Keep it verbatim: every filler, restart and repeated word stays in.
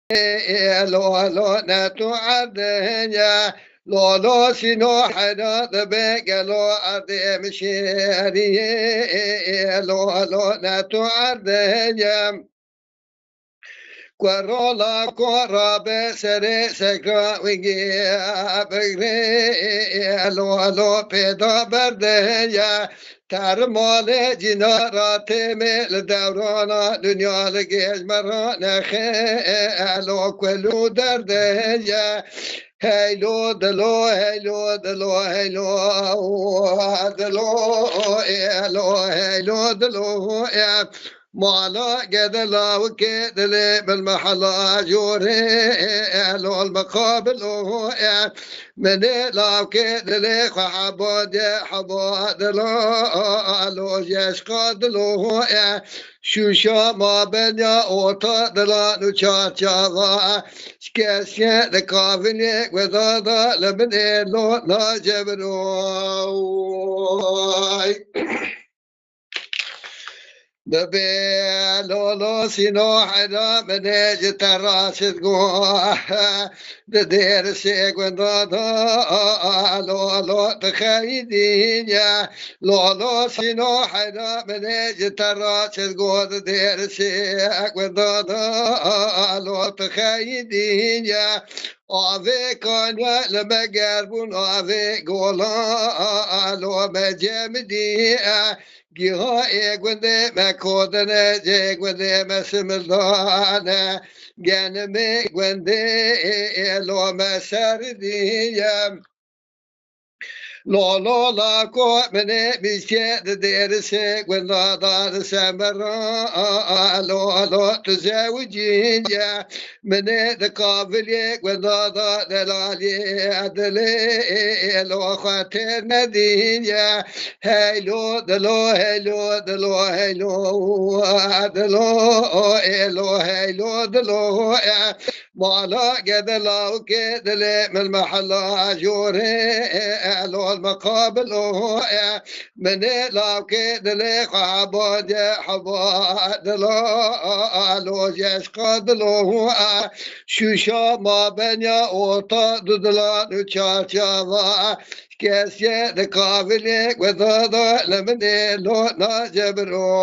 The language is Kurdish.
Lo lo ne tu erdê ye. Lo lo sîno heyran dibe gelo erdê min şêrî. Lo lo ne tu erdê ye. Ku rola ku rabe serê sekra wingê bigre. Lo lo pêda berdê ye. Termalê cîna ra têmê li dewrana dinya li gêj me ra nexe. Elo ku lû derdê ye. Heylo dilo, heylo dilo, heylo dilo, elo heylo dilo, e. Mala gede lawikê dilê bil mehela jorê, elo li miqabilo, e. Minê lawkê dilê xwe heba de heba dilo, alo jeşqa dilo, e. Şûşa ma benya ota dilan û çarçava. Şikesiye di kavilê guedada li min ê lo nacebiro. Bibê lolo sîno heyra min ê ji te raşid go. Di dêrisê gunda da lo lo dixeyîdî ye. Lo lo sîno heyra min ê ji te raşid go. Di dêrisê gunda da lo dixeyîdî ye. Avê kanya li me gerbûn avê gola lo me cemidî ye. Giha ê gundê me kodine, cê gundê me simildane. Genimê gundê ê lo me serdî ye. Lo lo la ko minê mîşkê di dêrisê gunda da di semera. Lo lo tu zewicî ye. Minê di kavilê gunda da delalê dilê lo xwe têr nedî ye. Heylo dilo, heylo dilo, heylo dilo, elo heylo dilo, e. Mala gede lawkê dilê min mehela jorê, elo li miqabilo, e. Minê lawkê dilê xwe heba de heba dilo, alo jeşqa dilo, e. Şûşa ma benya ota du dilan û çarçava. Kesye di kavilê guedada li min ê lo nacebiro.